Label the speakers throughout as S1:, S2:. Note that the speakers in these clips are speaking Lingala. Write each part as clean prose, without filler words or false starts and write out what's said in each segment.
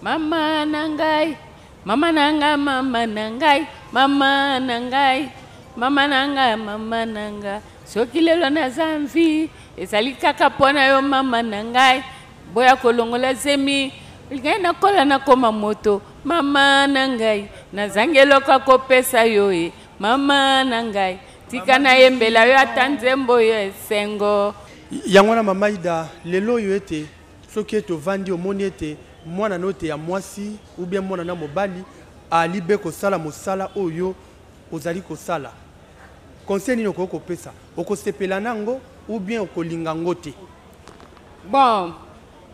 S1: Mama na ngai, mama na ngai, mama na ngai, mama na ngai, mama na ngai, mama na ngai. Soki lelo naza mvi, ezali kaka mpo na yo mama na ngai. Boya kolongola zemi, ngai nakola nakoma moto, mama na ngai. Nazangi eloko ya kopesa yo e, mama na ngai. Tika nayembela yo ata nzembo ya esengo.
S2: Yango wana mama Ida, lelo oyo ete soki ete ovandi omoni ete mwana no ete ya mwasi ou bien mwana na mobali ali be kosala mosala oyo ozali kosala, conseil nini okoki kopesa? Okosepela na yango ou bien okolinga yango te?
S1: Bon,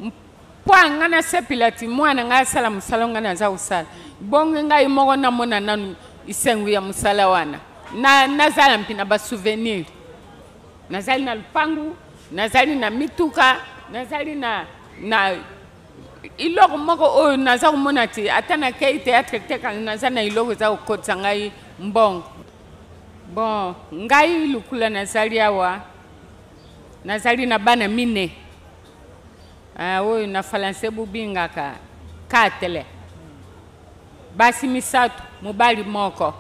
S1: mpo nga nasepela ti mwana ngai asala mosala ngai naza kosala, bongo ngai moko namona nanu esengo ya mosala wana, na nazala mpe na ba souvenir. Nazali na lupangu, nazali na mituka, nazali na, na eloko moko oyo naza komona te, ata nakei théâtre te, kasi naza na eloko eza kokotisa ngai mbongo. Bon, ngai lukula nazali awa, nazali na bana mine. Ah, oyo na français bobengaka quatre. Basi misato, mobali moko.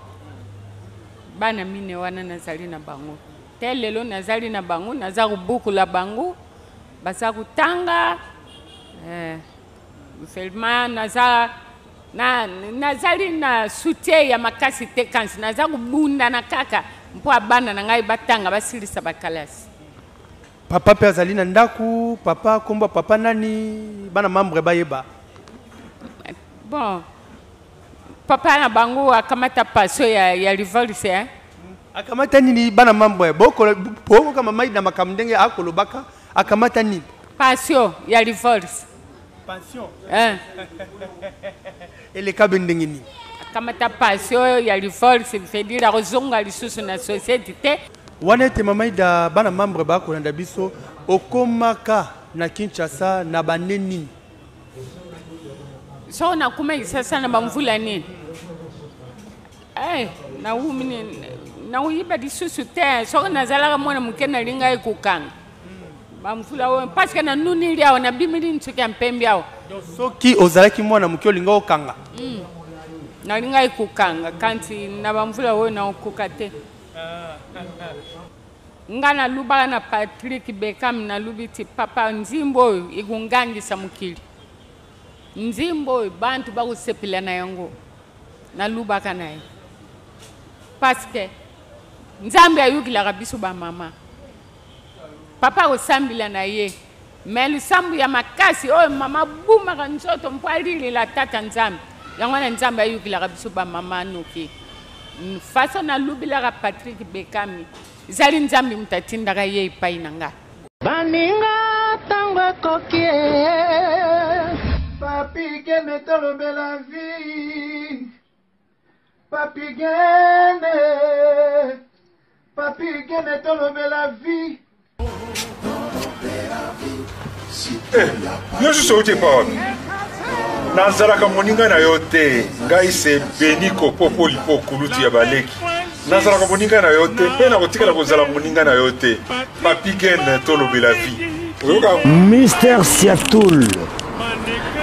S1: Bana mine wana nazali na bango. Te lelo nazali na bango, naza kobukula bango, baza kotanga. Eh, vraiment naza na, nazali na soutien ya makasi te, kasi naza kobundana kaka mpo bana na ngai batanga basilisa bakalasi.
S2: Papa mpe azali na ndako, papa kombo papa nani, bana membre bayeba.
S1: Bon, papa na bango akamata paso ya, ya divorce eh?
S2: Akamata nini bana membre bokoka mama na makambo ndenge akolobaka akamata nini?
S1: Passion ya divorce.
S2: Pension? Eh. Eleka be ndenge nini?
S1: Akamata passion ya divorce, veut dire akozonga lisusu na société te.
S2: Wana ete mama Ida bana membre bakolanda biso okomaka na Kinshasa na bane nini?
S1: Soko nakoma Kinshasa na bamvula nini? Eh, nawumi nakoyiba lisusu te. Soko nazalaka mwana moke nalingaki kokanga bamvula oyo parce que nanunili awa nabimili nsuki ya mpembe awa.
S2: Donc soki ozalaki mwana moke olinga okanga?
S1: Nalingaki kokanga kanti na bamvula oyo nakokoka te. Nga nalubaka na Patrick Beckham, nalubi ti papa nzimbo oyo ekongangisa mokili, nzimbo oyo bantu bakosepela na yango, nalubaka na ye parce que Nzambe ayokilaka biso ba mama. Papa akosambela na ye mais lusambo ya makasi oyo mama abumaka nzoto mpo alilela tata Nzambe, yango wana Nzambe ayokilaka biso ba mama noki. Façon nalubilaka Patrick Bekami ezali Nzambe moto atindaka ye epai na nga.
S3: Baninga tango ekoki.
S4: Papi Gene tolobela vie. Papi Gene, Papi Gene tolobela vie.
S5: Eh, yo susu outi epa wapi? Nazalaka moninga na yo te. Ngai se Beni Kopopo Lipo kulutu ya baleki. Nazalaka moninga na yo te mpe nakotikala kozala moninga na yo te. Papi Gene tolobela vie. Oyoka
S6: Mister Siatul,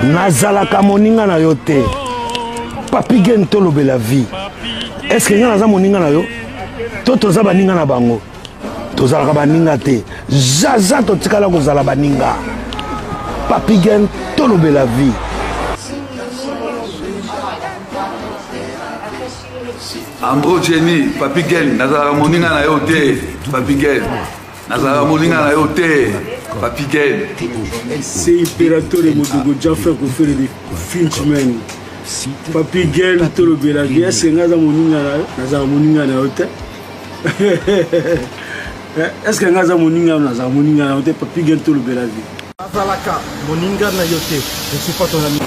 S6: nazalaka moninga na yo te. Papi Gene tolobela vie. Est-ce que nga naza moninga na yo? To toza baninga na bango? Tozalaka baninga te. Zaza totikala kozala baninga. Papi Gene tolobela vie.
S7: Andro Jenny, Papi Gen, nazalaka moninga na yo te. Papi Gen, nazalaka moninga na yo te. Papi Gen.
S8: C'est Imperatore Modogo Jaffer Kofere de Finchman. Papi Gen tolobela vie, est-ce que nga aza moninga na yo? Nazalaka moninga na yo te. Est-ce que nga aza moninga na yo? Nazalaka moninga na yo te. Papi Gen tolobela vie.
S9: Nazalaka moninga na yo te. Je suis pas ton ami.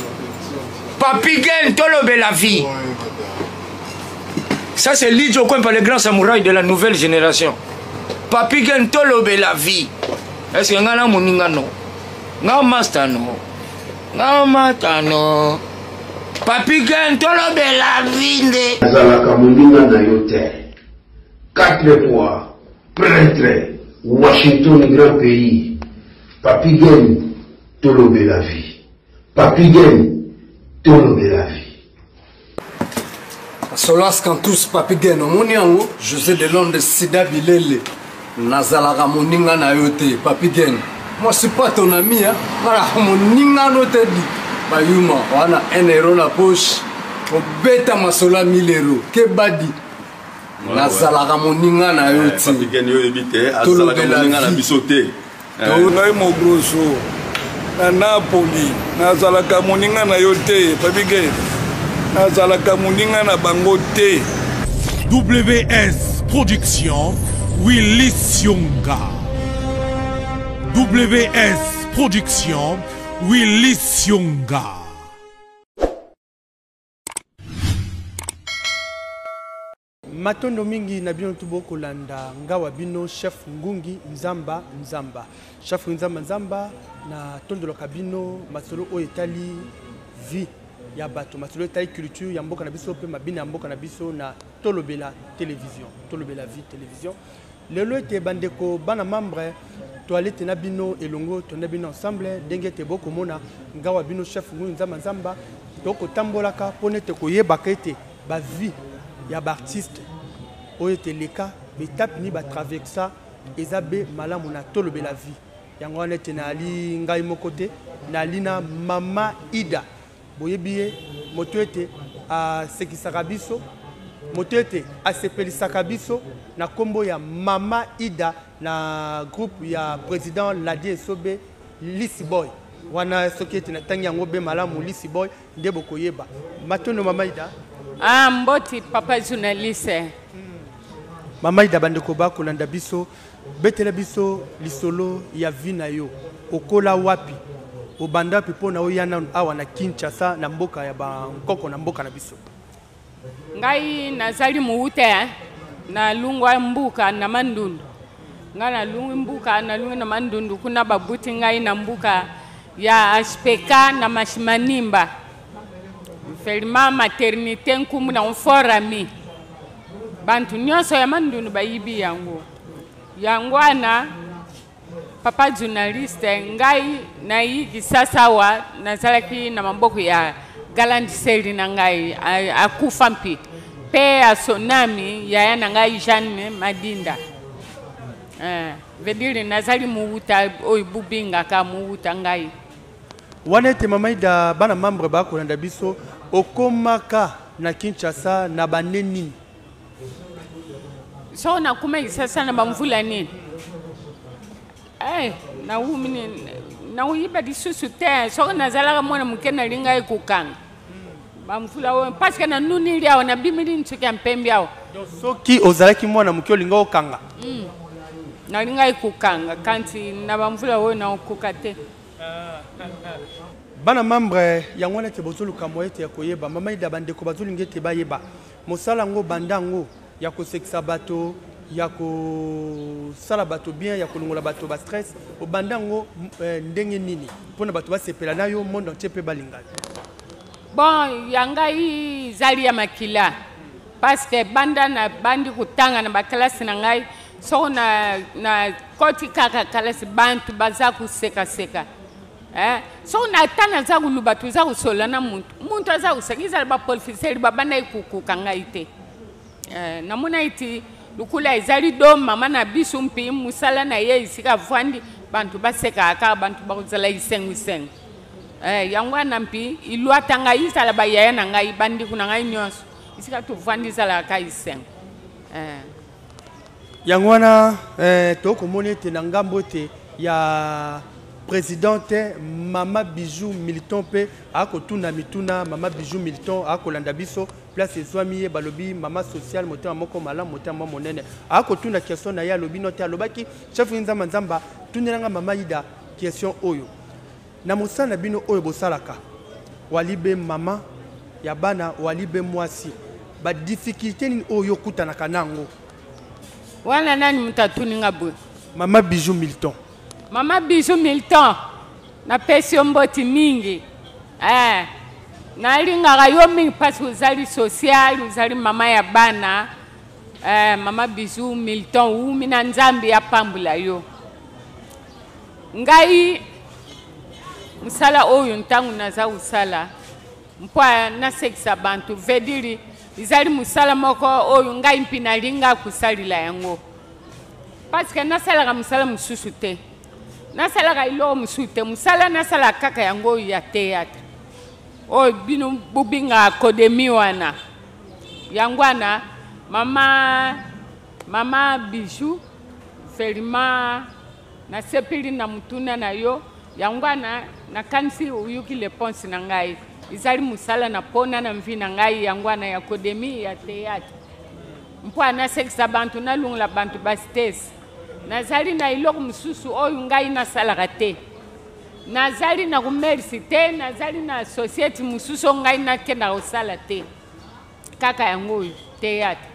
S10: Papi Gen tolobela vie. Ça c'est Lidjo Kwempa, le grand samouraï de la nouvelle génération. Papi Gen tolobela vie. Est-ce que nga na moninga no? Nga master no? Nga mata no? Papi Gen tolobela vie nde.
S11: Nazalaka moninga na yo te. 4 fois prêtre Washington grand pays. Papi Gen tolobela vie. Papi Gen. Tolobela vie.
S12: Solas Cantus Papi Gen omoni yango José de Londres Sida Bilele nazalaka moninga na yo te Papi Gen moi suis pas ton ami hein nalaka moninga no te di bayuma wana 1 euro na poche obeta masolo ya 1000 euro kebadi nazalaka moninga na yo
S7: eh, te
S12: tolobela
S7: na biso te
S13: eh. ngai mogroso na napoli nazalaka moninga na yo te pabige nazalaka moninga na bango te
S14: ws production willis sionga ws production willis sionga
S2: Matondo mingi na bino tu bokolanda nga wa bino chef Ngungi Nzamba Nzamba. Chef Nzamba Nzamba na tondolaka bino masolo oyo etali vie ya bato, masolo etali culture ya mboka na biso mpe mabina ya mboka na biso na Tolobela Television, Tolobela Vie Television. Lelo ete bandeko bana membre toilette na bino elongo tonda bino ensemble ndenge ete bokomona nga wa bino chef Ngungi Nzamba Nzamba tokotambolaka mpo nete koyebaka ete ba vie ya ba artiste oyo ete eleka betape ni batraversa eza be malamu na tolobela vie yango wana ete nayali ngai moko te nayali na mama ida boyebi ye moto ete asekisaka biso moto ete asepelisaka biso na nkombo ya mama ida na groupe ya président ladi esobe lisi boy wana soki ete natangi yango be malamu lisi boy nde bokoyeba matondo mama ida
S1: ah, mboti papa journaliste
S2: mama ida bandeko bakolanda biso betela biso lisolo ya vie na yo okola wapi obanda wapi mpo na oya nanu awa na kinshasa na mboka ya bankoko na mboka na biso
S1: Ngai nazali mowuta eh, nalungwa mbuka na Mandundu. Ngai nalungwi mbuka, nalungwi na Mandundu kuna babuti ngai na mbuka ya HPK na Mashimanimba. Vraiment maternité nkumbu na fort ami. Bantu nyonso ya Mandundu bayibi yango. Yango wana Papa journaliste, ngai nayi Kisasa awa nazalaki na maboko ya Galandi Seli na ngai akufa mpi pe ya Sonami yaya na ngai Jeanne Madinda. Eh, veut dire nazali muwuta oyo bubingaka muwuta ngai.
S2: Wana ete mama Ida bana membre bakolanda biso okomaka na Kinshasa na bane nini?
S1: soko nakoma kisasa na bamvula nini eh, nawumi nakoyiba lisusu te soko nazalaka mwana moke nalingaki kokanga bamvula oyo parceke nanunili awa nabimili nsuki ya mpembe awa
S2: soki ozalaki mwana moke olinga okanga mm.
S1: nalingaki kokanga kanti na bamvula oyo nakokoka te
S2: bana membre yango wana ete bozoluka moye ete ya koyeba mama ida bandeko bazolinga ete bayeba Mosala yango banda yango ya kosekisa bato ya kosala bato bien ya kolongola bato ba stress obanda yango eh, ndenge nini mpo na bato basepela na yo monde entier mpe balinga yo
S1: bon ya ngai ezali ya makila parce que banda na bandi kotanga na bakelasi na ngai soko na, na koti kaka kalasi bantu baza kosekaseka Eh, soki na ata naza koluba toza kosolola na muntu muntu aza koseka ezala baprofeseri babandaki kokoka ngai te eh, namona ete lokola ezali do mama na biso mpe mosala na ye esika avandi bantu basekaka kaka bantu bakozala isengo isengo eh, yango wana mpe ilwata ngai ezala bayaya na ngai bandeko na ngai nyonso esika tovandi ezalaka kaka isengo eh.
S2: Yango wana eh, tokomona ete na ngambo ete ya presidente mama Bijou Milton mpe akotuna mituna. Mama Bijou Milton akolanda biso place ezwami ye, balobi mama sociale motema moko malamu motema mwa monene, akotuna question na ye, alobi no te, alobaki chef Nzamba Nzamba tunelanga mama Ida question oyo na mosala na bino oyo bosalaka walibe mama ya bana walibe mwasi ba difficulté nini oyo okutanaka na yango?
S1: Wana nani moto atuni nga boye?
S2: Mama Bijou Milton.
S1: Mama Bijou Milton, napesi yo mboti mingi eh, nalingaka yo mingi mpasi ozali social, ozali mama ya bana eh, mama Bijou Milton wumi na Nzambe apambola yo. Ngai mosala oyo ntango naza kosala. Mpo nasekisa bantu vediri ezali mosala moko oyo ngai mpi nalinga kosalila yango parceke nasalaka mosala mosusu te, nasalaka eloko mosusu te, mosala nasalaka kaka yango oyo ya théâtre oyo bino bobingaka académie wana. Yango wana mama Bijou, vraiment nasepeli na motuna na yo. Yango wana nakanisi oyoki réponse na ngai. Ezali mosala na pona na mvi na ngai, yango wana ya académie ya théâtre mpo nasekisa bantu, nalongola bantu basitese. Nazali na eloko mosusu oyo ngai nasalaka te, nazali na komersi te, nazali na société mosusu oyo ngai nakendaka kosala te, kaka yango oyo théâtre.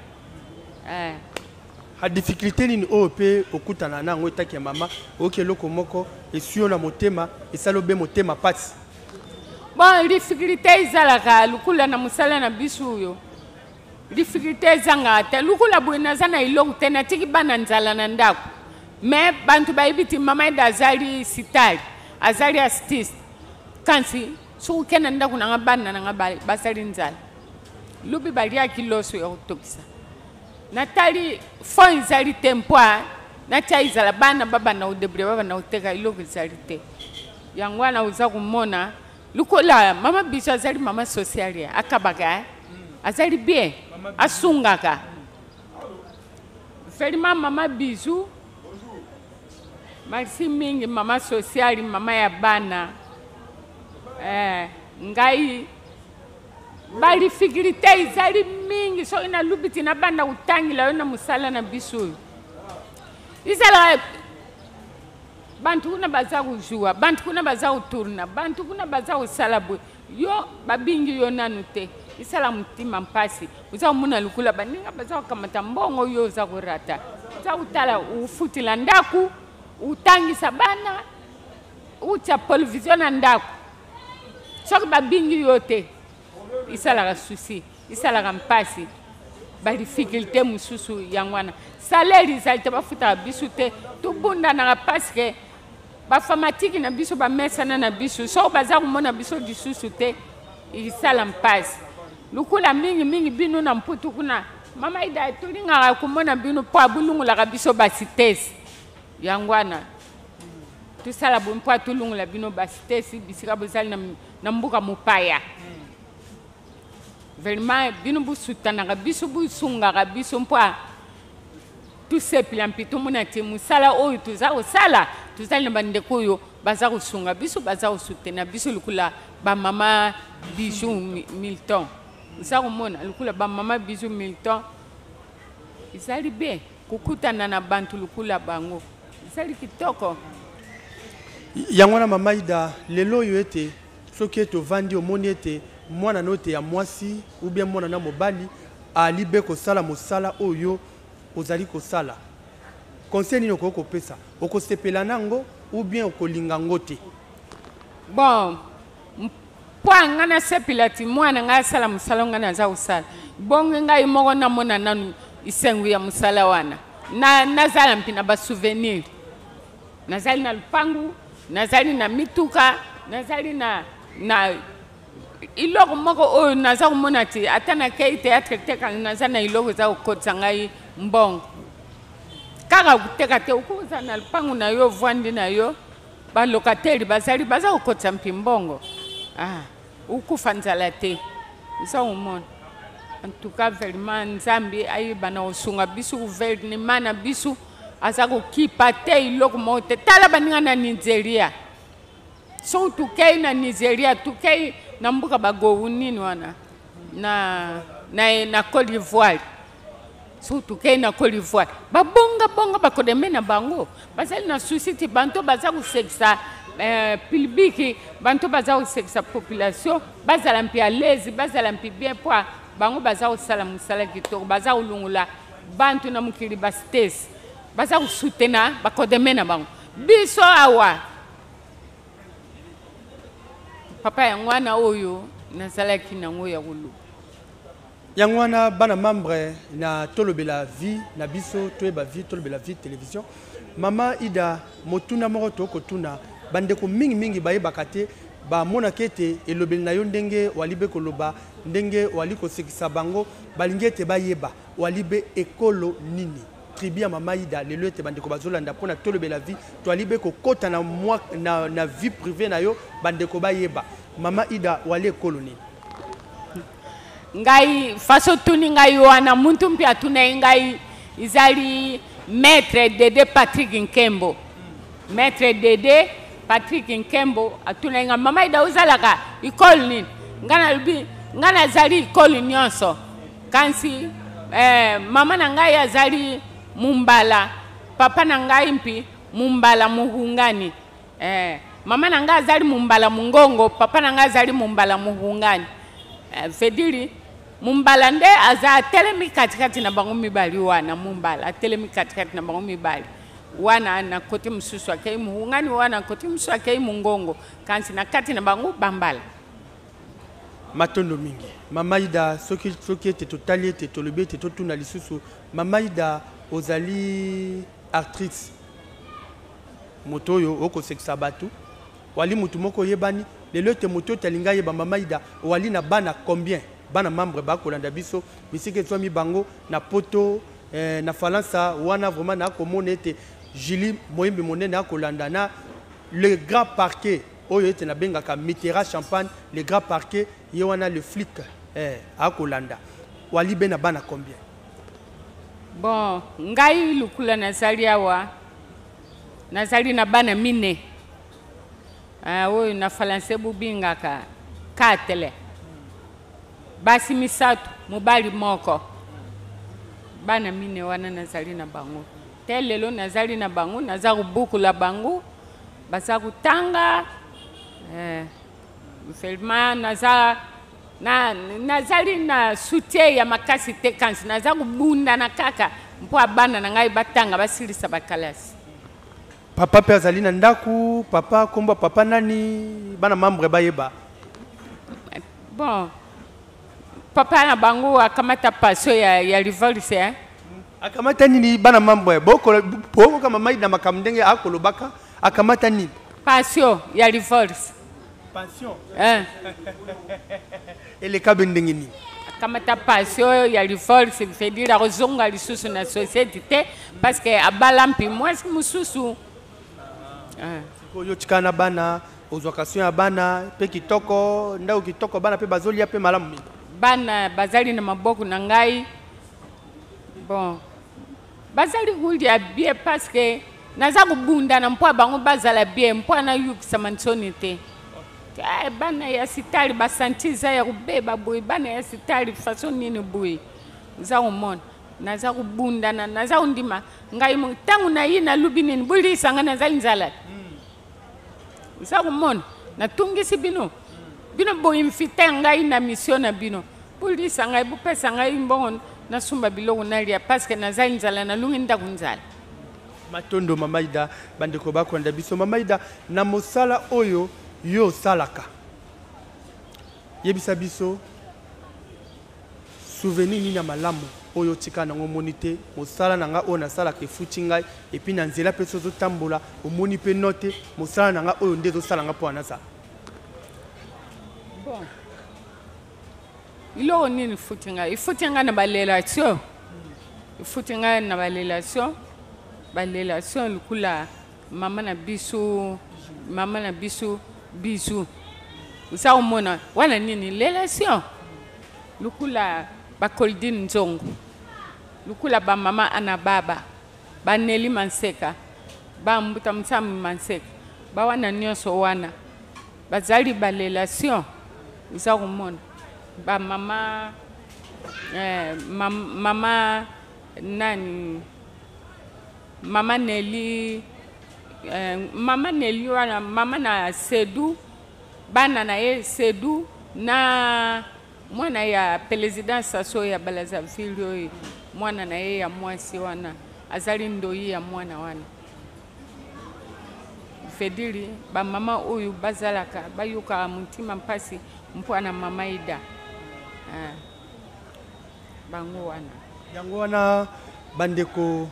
S2: A difficulté nini oyo mpe okutana na yango etaki ya mama, oyoki eloko moko eswi yo na motema, esali obe motema pasi?
S1: Bon, difficulté ezalaka lukula na mosala na biso oyo, difficulté ezangaka te. Lukula boye naza na eloko te, natiki bana nzala na ndako, me bantu bayebi ti mama ede azali sitali, azali artiste, kasi soki okende ndako nanga bana nanga basali nzala, lobi baliaki loso ya kotokisa. Natali fond ezali te mpo natia ezala bana babanda kodebrouiller, babanda koteka, eloko ezali te. Yango wana oza komona lokola mama biso azali mama sociale, akabaka, azali bien, asungaka vraiment. Mama Bijou, merci mingi, mama sociale, mama ya bana. Ngai badifficulté ezali mingi, soki nalubi ti nabanda kotangela yo na mosala na biso oyo, ezalaka bantu kuna baza kozwa, bantu kuna baza kotourna, bantu kuna baza kosala boye, yo babingi yo nanu te, esala motima mpasi. Oza komona lokola baninga baza kokamata mbongo, yo oza korata. Oza kotala ofutela ndako, otangisa bana, otya provision na ndako, soki babingi yo te esalaka susi, esalaka mpasi. Badifficulté mosusu yango wana, salaire ezali te, bafutaka biso te, tobundanaka parce que bafamatiki na biso bamesana na biso, soki baza komona biso lisusu te esala mpasi. Lokola mingimingi bino na mputu kuna, mama Ida, tolingaka komona bino mpo abolungolaka biso basitese. Yango wana tosala boye mpo atolongola bino basitesi bisika bozali na mboka mopaya. Vraiment bino bosutanaka biso, bosungaka biso mpo tosepela mpe tomona te mosala oyo toza kosala, tozali na bandeko oyo baza kosunga biso, baza kosutena biso lokola bamama Bijou Milton. Oza komona lokola bamama Bijou Milton, ezali bien kokutana na bantu lokola bango, ezali kitoko.
S2: Yango wana mama Ida, lelo oyo ete soki ete ovandi omoni ete mwana na ete ya mwasi ou bien mwana na mobali ali be kosala mosala oyo ozali kosala, conseil nini okoki kopesa? Okosepela nango ou bien okolinga ngo te?
S1: Bon, mpo nga nasepela ti mwana ngai asala mosala ngai naza kosala, bongo ngai moko namona nanu esengo ya mosala wana, nazala mpe na basouvenir. Nazali na lupangu, nazali na mituka, nazali na eloko moko oyo naza komona ti ata nakei théâtre te, kasi naza na eloko eza kokotisa ngai mbongo. Kaka koteka te, okozala na lupangu na yo, ovandi na yo, balocataire bazali baza kokotisa mpi mbongo, okufa nzala te. Oza komona, en tout cas vraiment Nzambe ayeba na kosunga biso, gouvernement na biso aza kokipa te eloko moko te. Tala baninga na Nigeria, soki tokei na Nigeria, tokei na mboka bagowu nini wana na Côte d'Ivoire, soki tokei na Côte d'Ivoire, babongabonga bakodeme na bango, bazali na susi ti banto baza kosekisa pilibiki, banto baza kosekisa population, bazala mpe à l'aise, bazala mpe bien, po bango baza kosala mosala kitoko, baza kolongola bantu na mokili basitese, baza kosutena bakodeme na bango. Biso awa papa, yango wana oyo nazalaki nango ya koloba.
S2: Yango wana bana membre na Tolobela Vie na biso, toyeba vie, Tolobela Vie télévision. Mama Ida, motuna moko tokotuna bandeko mingimingi bayebaka te. Bamonaka ete elobeli na yo ndenge wali be koloba, ndenge wali kosekisa bango, balingi ete bayeba wali be ekolo nini. Tribu ya Mama Ida lelo ete bandeko bazolanda mpo na tolobela vie, toali be kokota na, mwa, na, na vie privee na yo, bandeko bayeba Mama Ida wali ekolo nini.
S1: Ngai faso otuni ngai wana, muntu mpe atunaki ngai ezali Maître Dede Patrick Nkembo. Maître Dede Patrick Nkembo atunaki ngai, Mama Ida ozalaka ekole nini? Ngai nalobi ngai nazali ekole nyonso, kasi mama na ngai azali Mumbala, papa na ngai mpi Mumbala Muhungani. Mama na ngai azali Mumbala Mungongo, papa na ngai azali Mumbala Muhungani. Fediri Mumbala nde aza atelemi katikati na bango mibali wana, Mumbala atelemi katikati na bango mibali wana, na kote mosusu akei Muhungani wana, kote mosusu akei Mungongo, kasi na kati na bango Bambala.
S2: Matondo mingi Mama Ida. Soki, soki ete totali ete tolobi ete totuna lisusu Mama Ida, ozali actrice, moto oyo okosekisa bato, wali moto moko oyebani lelo ete moto oyo alingi ayeba Mama Ida wali na bana combien? Bana membre bakolanda biso bisika ezwami bango na poto, na Falansa wana, vraiment nakomona ete Julie moyembi monene akolanda na le grand parquet oyo ete nabengaka Mitera Champagne, le grand parquet ye wana le flic, akolanda wali be na bana combien?
S1: Bon, ngai lukula nazali awa, nazali na bana mine. Oyo na français bobengaka 4. Basi misato, mobali moko. Bana mine wana nazali na bango. Te lelo nazali na bango, naza kobukula bango, baza kotanga. Vraiment naza na, nazali na soutien ya makasi te, kasi naza kobundana kaka mpo bana na ngai batanga, basilisa bakalasi.
S2: Papa mpe azali na ndako, papa kombo papa nani, bana membre bayeba.
S1: Bon, papa na bango akamata passion ya divorce, hein?
S2: Akamata nini bana membre? Boko boko mama na makambo ndenge akolobaka, akamata nini?
S1: Passion ya divorce.
S2: Passion.
S1: Hein?
S2: Eleka be ndenge nini?
S1: Akamata passion ya divorce, veut dire akozonga lisusu na société te parce que abala mpi mwasi mosusu.
S2: Sikoyo tika na bana, ozwaka soin ya bana mpe kitoko, ndako kitoko, bana mpe bazolia mpe malamu mingi.
S1: Bana bazali na maboko na ngai. Bon, bazali kolia bien parce que naza kobundana mpo bango bazala bien, mpo nayukisama nsoni te. Bana ya sitali basanti eza ya kobeba boye, bana ya sitali façon nini boye, oza komona naza kobundana, naza kondima ngai ntango nayi nalubi nini bolisa ngai, nazali nzala. Oza komona natungisi bino, bino boinvite ngai na mission na bino, bolisa ngai, bopesa ngai mbongo nasumba biloko nalia parce que nazali nzala, nalungi ndako nzala.
S2: Matondo Mama Ida, bandeko bakolanda biso. Mama Ida, na mosala oyo yo osalaka, yebisa biso souvenir nini ya malamu oyo otika nango omoni te mosala na nga oyo nasalaka efuti ngai, et puis na nzela mpe soki ozotambola omoni mpe note mosala na nga oyo nde ezosala nga mpo nazala.
S1: Bon, eloko nini efuti ngai? Efuti ngai na barelation, efuti ngai na barelation, barelation lokola mama na biso, mama na biso bizu, oza komona wana nini relation lokola bakoldine nzongo, lokola bamama ana baba, baneli manseka, bambuta msambi manseka, bawana nyonso wana bazali barelation. Oza komona bamama, mama nani, mama Nelly, mama Nelly wana mama na Sedu, bana na ye Sedu na mwana ya président Sassou ya Brazzaville oyo mwana na ye ya mwasi wana azali ndoi ya mwana wana. Fediri bamama oyo bazalaka bayokaka motima mpasi mpo na Mama Ida. Bango wana.
S2: Yango wana bandeko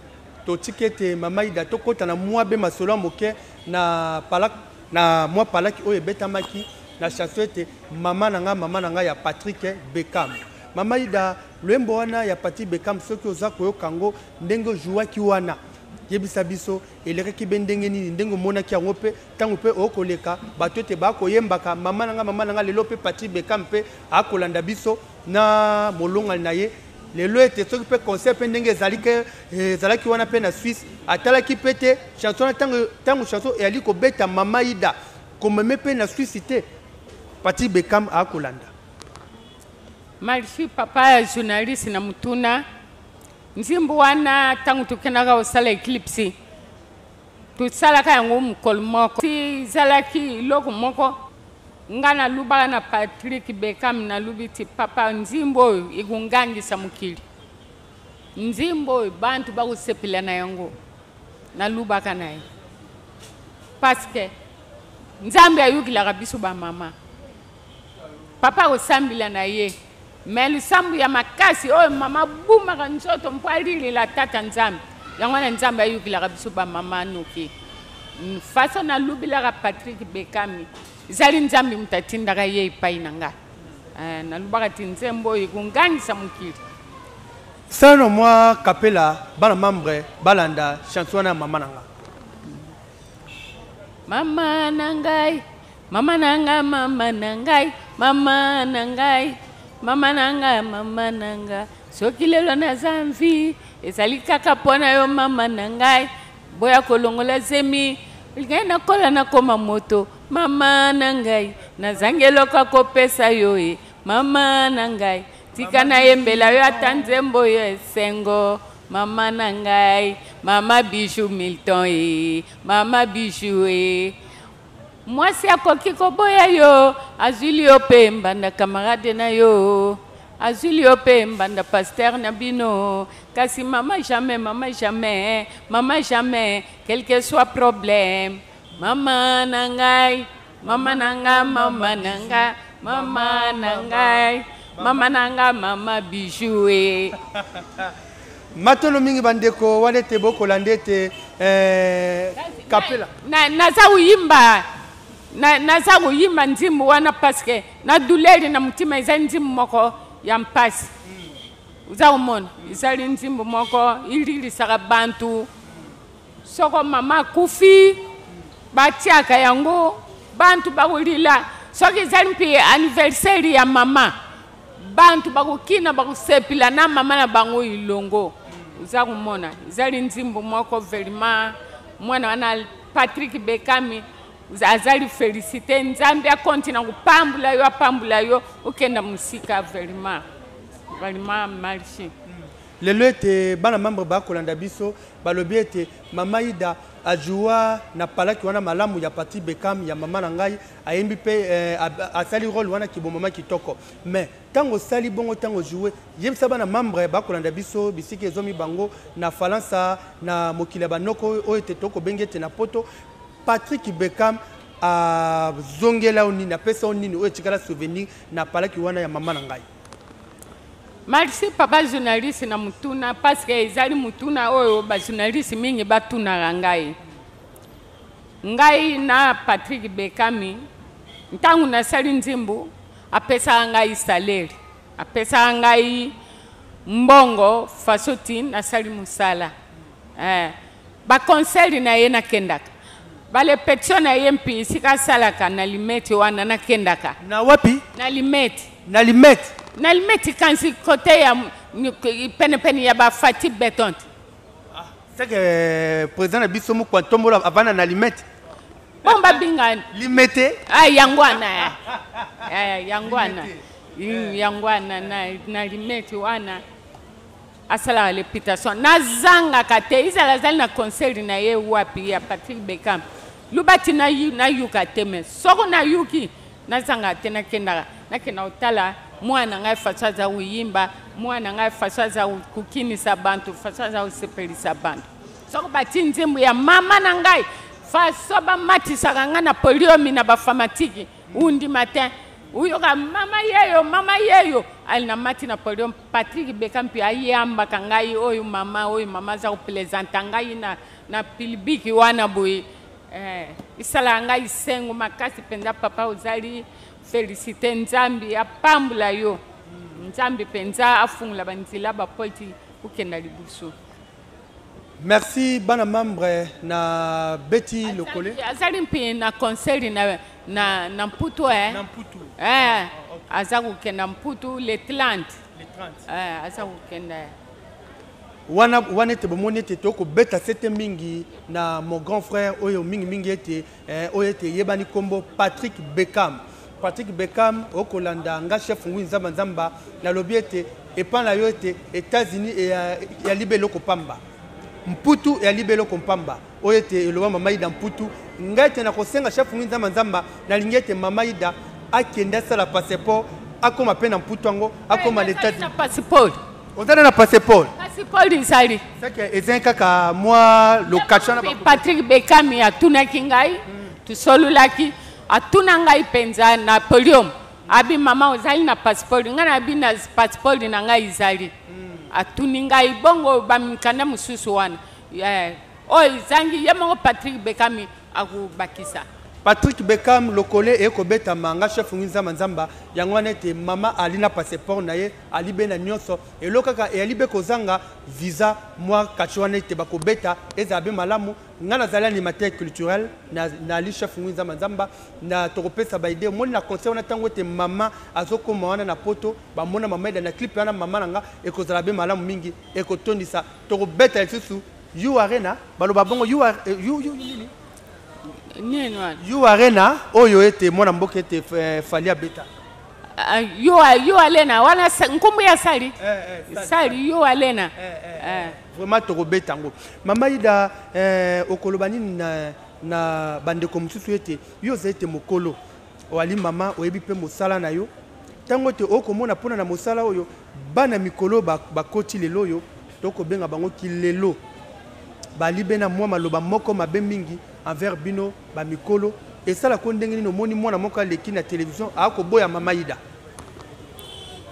S2: totika ete Mama Ida tokota na mwa be masolo ya moke na palak, na mwa palaki oyo ebetamaki. na chanson ete mama na ngai, mama na ngai ya Patrick Beckham. Mama Ida, loyembo wana ya Patrick Beckham soki oza koyoka yango ndenge ojouaki wana, yebisa biso elekaki be ndenge nini, ndenge omonaki yango mpe ntango mpe okoleka bato ete bakoyembaka mama na ngai, mama na ngai. Lelo mpe Patrick Beckham mpe akolanda biso na molongani na ye lelo ete soki mpe concert mpe ndenge ezali ke ezalaki wana mpe na Suisse, atalaki mpe te chanson wana. Ntango chanson eyali kobeta mama Ida komeme mpe na Suisse te, Patrick Beckham akolanda.
S1: Merci papa ya journaliste na mutuna. Nzimbu wana ntango tokendaka kosala eclipse, tosalaka yango mokolo moko. Ezalaki eloko moko nga nalubaka na Patrick Beckham, nalubi ti papa nzimbu oyo ekongangisa mokili, nzimbu oyo bantu bakosepela na yango. Nalubaka na ye parce que Nzambe ayokilaka biso ba mama. Papa akosambela na ye, me losambo ya makasi oyo mama abumaka nzoto mpo alilela tata Nzambe, yango wana Nzambe ayokilaka biso bamama noki. Faso nalobelaka Patrick Bekami, ezali Nzambe moto atindaka ye epai na nga. Nalobaka ti nzembo oyo ekongangisa mokili.
S2: Sala na mwa kapela bana membre balanda chanson wana ya mama na nga.
S1: Mama na ngai, mama na nga, mama na ngai, mama na ngai, mama na nga, mama na nga. Soki lelo naza mvi, ezali kaka mpo na yo mama na ngai. Boya kolongola zemi, ngai nakola nakoma moto. Mama na ngai, nazangi eloko ya kopesa yo e. Mama na ngai, tika nayembela yo ata nzembo yo esengo. Mama na ngai, mama Bijou Milton e, mama Bijou e. Mwasi akoki koboya yo, azwili yo mpe mbanda camarade na yo, azwili yo mpe mbanda pasteur na bino. Kasi mama jamais, mama jamais, mama jamais, quel que soit problème. Mama na ngai, mama na nga, mama na nga, mama na ngai, mama na nga, mama Bijou e.
S2: Matono mingi bandeko wana ete bokolanda ete kapela.
S1: Naza koyimba, naza koyimba nzimbu wana parce que na douleur na motema, eza nzimbu moko ya mpasi. Oza komona ezali nzimbu moko ililisaka bantu. Soko mama akufi batiaka yango bantu bakolila. Soki ezali mpe anniversaire ya mama, bantu bakokina bakosepela na mama na bango ilongo. Oza komona ezali nzimbu moko vraiment. Mwana wana Patrick Bekami azali félicité, Nzambe akonti na kopambola yo, apambola yo okenda mosika vraiment, vraiment merci.
S2: Lelo ete bana membre bakolanda biso balobi ete mama Ida ajoua na palaki wana malamu ya Patrick Beckham ya mama na ngai, ayembi mpe asali rôle wana kibomama kitoko. Mais ntango osali bongo, ntango joue, yebisa bana membre bakolanda biso bisika ezomi bango na Falansa, na mokili ya banoko oyo ete tokobengi ete na poto, Patrick Beckham azongela yo nini, apesa yo nini oyo etikala souvenir na palaki wana ya mama na ngai?
S1: Merci papa journaliste na mutuna, parce que ezali mutuna oyo ba journaliste mingi batunaka ngai. Ngai na Patrick Bekami, ntango nasali nzimbu, apesaka ngai salaire, apesaka ngai mbongo fasoti nasali mosala. Ba conseil na ye nakendaka, ba repetition na ye mpi esika asalaka na limete wana nakendaka.
S2: Na wapi?
S1: Na limete.
S2: Na limete?
S1: Na limete, kansi kote ya penepene ya ba Fati Beton.
S2: Ah, c'est que président na biso moko ntombola avanda na limete.
S1: Bon, babinga
S2: limete.
S1: Ah, yango wana. Yango wana. Yango wana na limete wana. Asalaka réputation nazangaka te, ezala azali na conseil na ye wapi ya Patrick Beckham lubati nayuka te, mais soko nayuki nazangaka te, nakendaka, nakenda kotala mwana ngai faso aza koyimba, mwana ngai faso aza kokinisa bantu, faso aza kosepelisa bantu. Soko bati nzembo ya mama na ngai, faso bamatisaka ngai na poliomi na bafamatiki undi matin, uyoka mama yeyo, mama yeyo, ali na mati na podium. Patrick Beckham mpe ayambaka ngai oyo mama, oyo mama aza koplaisanta ngai na pilibiki wana boye. Eh, esalaka ngai esengo makasi mpenza papa ozali felicite nzambe apambola yo nzambe mpenza afungola banzela bapoti okenda liboso.
S2: Merci bana membre na Betty Lokole.
S1: Azali mpe na conseil na, na, na Mputu eh.
S2: Na Mputu.
S1: Eh, ah, okay. Aza kokenda Mputu le 30.
S2: Le 30.
S1: Eh, aza kokenda.
S2: Wana wana ete bomoni ete tokobeta sete mingi na mon grand frère oyo mingi mingi ete eh, oyo ete eyebani kombo Patrick Beckham. Patrick Beckham okolanda nga chef ngui nzamba nzamba nalobi ete epa na yo ete États-Unis eyali be eloko pamba mputu eyali be eloko mpamba oyo ete eloba mama Ida mputu ngai ete nakosenga chef ngui nzamba nzamba nalingi ete mama Ida akende asala passeport akoma mpe na mputu yango akoma na États-Unis
S1: passeport
S2: ozali na passeport
S1: passeport ezali
S2: seke ezali kaka mwa location na
S1: Patrick Beckham atunaki ngai tosololaki atuna ngai mpenza na podium abi mama ozali na passeport ngai nabi na passeport na ngai ezali atuni ngai bongo bamikanda mosusu wana oyo ezangi ye moko Patrick Beckham akobakisa.
S2: Patrick Beckham lokole eye kobetama nga chef ngi nzamba nzamba yango wana ete mama ali na passeport na ye ali be na nyonso eloko kaka eyali be kozanga visa mwa kachi wana ete bakobeta ezala be malamu nga nazali animateur culturel na nali chef ngi nzamba nzamba na tokopesa ba idée omoni na concert wana ntango ete mama azokoma wana na poto bamona mama eda na clip wana mama na nga ekozala be malamu mingi ekotondisa tokobeta lisusu U Arena baloba bongo U, U, U, nini
S1: nini wana
S2: U Arena oyo ete mwana mboka ete eh, Fally abeta
S1: uh, U, U Arena wana nkombo ya Sali eh, eh, Sali U Arena
S2: eh, eh, eh. Vraiment tokobeta yango mama Ida eh, okoloba nini na, na bandeko mosusu ete yo oza ete mokolo oali mama oyebi mpe mosala na yo ntango ete okomona mpona na mosala oyo bana mikolo bakoti lelo oyo tokobenga bango kilelo bali be na mwa maloba moko mabe mingi envers bino bamikolo esalako ndenge nini omoni mwana moko aleki na televizio akoboya mama Ida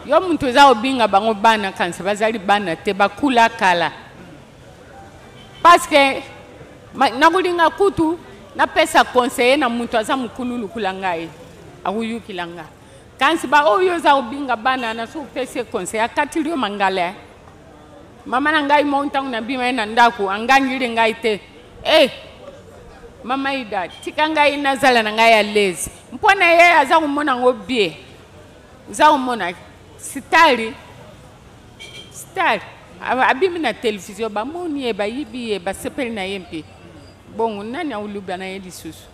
S1: yo muntu oza kobinga bango bana kanisa bazali bana te bakula kala parce que nakolinga kutu napesa conseiller na muntu aza mokulu lukula ngai akoyukila nga kasi baoyo oza kobinga bana na so opesi ye conseil akatili yo mangala mama na ngai moko ntango nabima ye na ndako angangili ngai te e eh, mama Ida tika ngai nazala na ngai ya lese mpo na ye aza komona yango bie oza komona sitali sitali abimi na televizio bamoni ye bayibi ye basepeli na ye mpe bongo nani aoluba na ye lisusu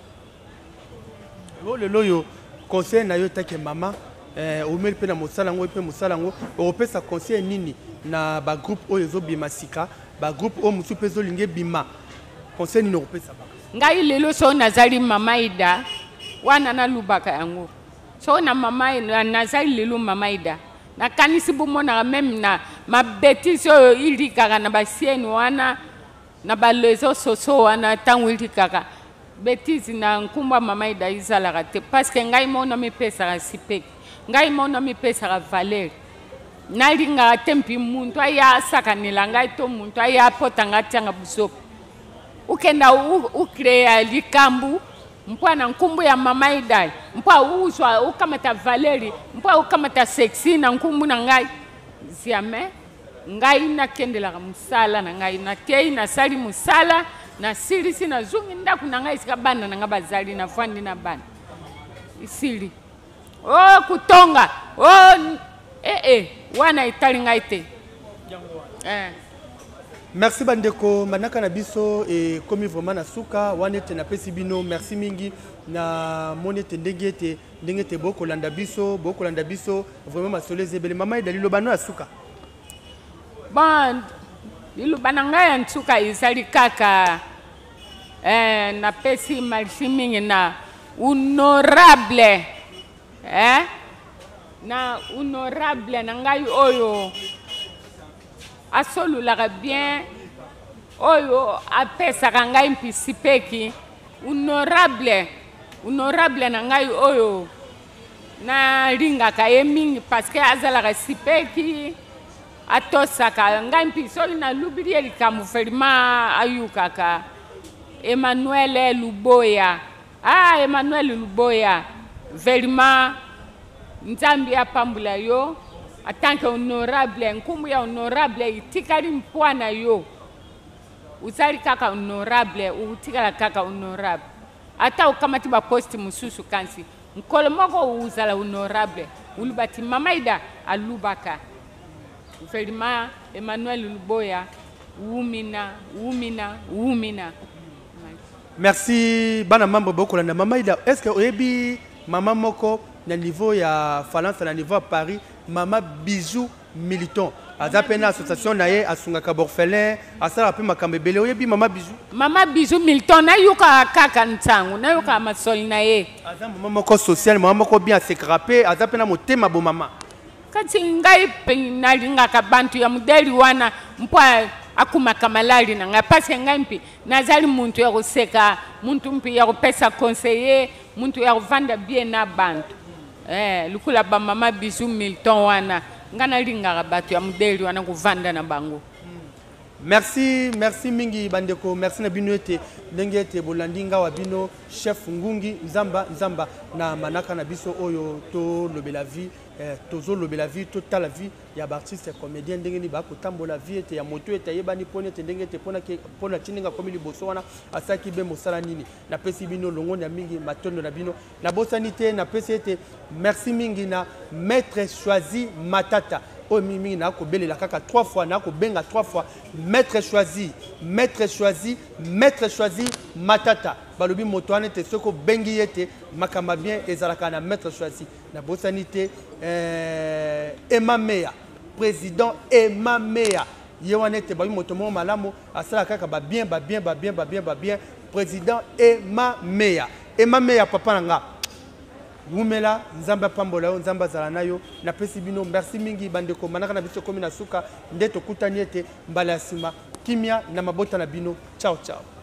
S2: oyo lelo oyo conseil na yo etake mama eh, omeli mpe na mosala yango mpe mosala yango okopesa conseil nini na bagroupe oyo ezobima sika bagroupe oyo mosusu mpe ezolinga ebima conseil nini okopesa bango
S1: ngai lelo soki nazali mama Ida wana nalubaka yango soki na mama nazali lelo mama Ida nakanisi bomonaka meme na mabetise oyo ilikaka na basiene wana na balezo soso wana ntango ilikaka betise na nkumba mama Ida ezalaka te parce que ngai moko namipesaka sipeki ngai moko namipesaka valeur nalingaka te mpi muntu aya asakanela ngai to muntu aya apota ngai atianga busopo ukenda ukrea likambu mpo na nkumbu ya mama Ida mpo uzwa ukamata valeri mpo ukamata sexy na nkumbu na ngai jamais ngai nakendelaka mosala na ngai nakei nasali mosala nasilisi nazongi ndako na ngai esika bana na ngai bazali nafandi na bana esili o oh, kutonga o oh, ee eh, eh, wana etali ngai te eh.
S2: Merci bandeko manaka na biso ekomi vraiment na suka wana ete napesi bino merci mingi na moni ete ndenge ete ndenge ete bokolanda biso bokolanda biso vraiment masolo eza ebele mama Ida liloba no ya suka
S1: bon liloba na ngai ya nsuka ezali kaka eh, napesi merci mingi na honorable eh, na honorable na ngai oyo asololaka bien oyo apesaka ngai mpisi peki honorable honorable na ngai oyo nalingaka ye mingi parce que azalaka sipeki atosaka ngai mpi soki nalubili ye likambo felima ayukaka. Emmanuel Luboya. Ah, Emmanuel Luboya, vraiment Nzambe apambola yo en tant que honorable, nkumu ya honorable itikali mpwa na yo. Ozali kaka honorable, otikala kaka honorable. Ata okamati ba poste mosusu kasi nkolo moko ozala honorable. Ulubati Mama Ida alubaka. Vraiment Emmanuel Luboya, wumina, wumina, wumina.
S2: Merci bana membre bokolanda Mama Ida. Est-ce que oyebi mama moko na niveau ya Falansa na niveau ya Paris, mama Bijou Militon aza mpe na association na ye asungaka borphelin asalaka mpe makambo ebele. Oyebi mama Bijou?
S1: Mama Bijou Milton nayokaka kaka ntango nayokaka masoli na ye.
S2: Aza mama moko social, mama moko bien asekaka mpe aza mpe na motema bomama.
S1: Kasi ngai pe nalingaka bantu ya modeli wana mpo akumaka malali na ngai parce que ngai mpe nazali muntu ya koseka, muntu mpe ya kopesa conseiller, muntu ya kovanda bien na bantu. Lokola ba mama Bijou Milton wana ngai nalingaka bato ya modeli wana kovanda na bango.
S2: Merci, merci mingi bandeko, merci na bino ete ndenge ete bolandi ngawa bino chef Ngungi Nzamba Nzamba na manaka na biso oyo tolobela vie. Tozolobela vie, totala vie ya ba artiste comédien ndenge nini bakotambola vie ete ya moto ete ayebani mpona ete ndenge ete mpona ti ndenge akomi liboso wana asalaki be mosala nini. Napesi bino longonya mingi, matondo na bino nabosani te. Napesi ete merci mingi na maître Choisi Matata oyo mingi mingi nakobelela kaka 3 fois, nakobenga 3 fois maître Choisi, maître Choisi, maître Choisi Matata. Balobi moto wana ete soki obengi ye ete makambo bien ezalaka na maître Choisi. Nabosani te Emma Meya, président Emma Meya ye wana ete babi moto moko malamu asala kaka ba bien, ba bien, ba bien, ba bien, ba bien. Président Emma Meya, Emma Meya papa na nga wumela, Nzambe apambola yo, Nzambe azala na yo. Napesi bino merci mingi bandeko, manaka na biso komi na suka nde tokutani ete mbala ya nsima. Kimia na mabota na bino. Ciao ciao.